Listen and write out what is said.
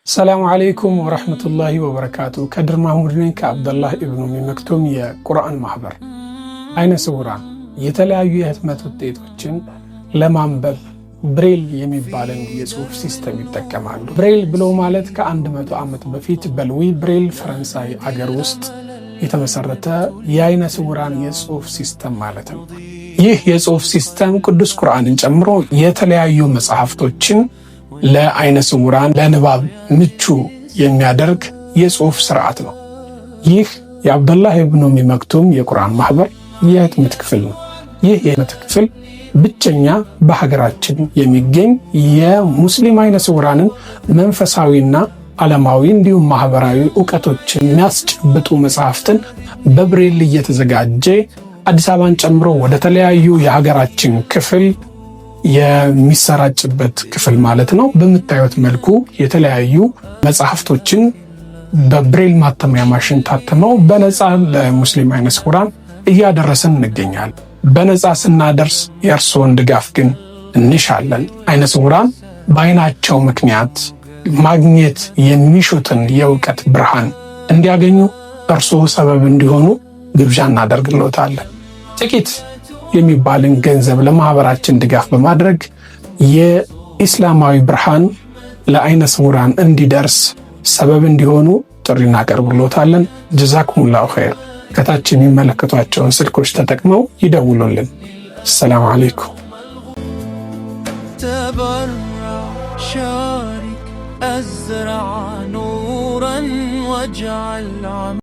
السلام عليكم ورحمة الله وبركاته። ከድር ማህሙድ ነኝ ከአብደላህ ኢብኑ ኡሚ መክቱም የቁርአን ማህበር። አይነ ስውራን የተለያዩ የህትመት ውጤቶችን ለማንበብ ብሬል የሚባልን የጽሁፍ system ይጠቀማሉ። ብሬል ብሎ ማለት ከ100 ዓመት በፊት በሉዊ ብሬል ፈረንሳይ አገር ውስጥ የተመሰረተ የአይነ ስውራን የጽሁፍ system ማለት ነው። ይህ የጽሁፍ system ቅዱስ ቁርአንን ጨምሮ የተለያዩ መጽሐፍቶችን ለአይነ ስውራን ለንባብ ምቹ የሚያደርግ የጽሁፍ ስርዓት ነው። ይህ የአብደላህ ኢብኑ ኡሚ መክቱም የቁርአን ማህበር የህትመት ክፍል ነው። ይህ የህትመት ክፍል ብቸኛ በሀገራችን የሚገኝ የሙስሊም አይነ ስውራንን መንፈሳዊና ዓለማዊ እንዲሁም ማህበራዊ እውቀቶችን የሚያስጨብጡ መጽሐፍትን በብሬል እየተዘጋጀ አዲስ አበባን ጨምሮ ወደ ተለያዩ የሀገራችን ክፍል የሚሰራጭበት ክፍል ማለት ነው። በምታዩት መልኩ የተለያዩ መጽሐፍቶችን በብሬል ማተሚያ ማሽን ታትመው በነፃ ለሙስሊም አይነ ስውራን እያደረስን እንገኛለን። በነፃ ስናደርስ የእርስዎን ድጋፍ ግን እንሻለን። አይነ ስውራን በአይናቸው ምክንያት ማግኘት የሚሹትን የእውቀት ብርሃን እንዲያገኙ እርስዎ ሰበብ እንዲሆኑ ግብዣ እናደርግልዎታለን። ጥቂት የሚባልን ገንዘብ ለማህበራችን ድጋፍ በማድረግ የኢስላማዊ ብርሃን ለአይነ ስውራን እንዲደርስ ሰበብ እንዲሆኑ ጥሪ እናቀርብልዎታለን። جزاكم الله خير። ከታች የሚመለከቷቸውን ስልኮች ተጠቅመው ይደውሉልን። السلام عليكم። تبرع، شارك، أزرع نورا واجعل.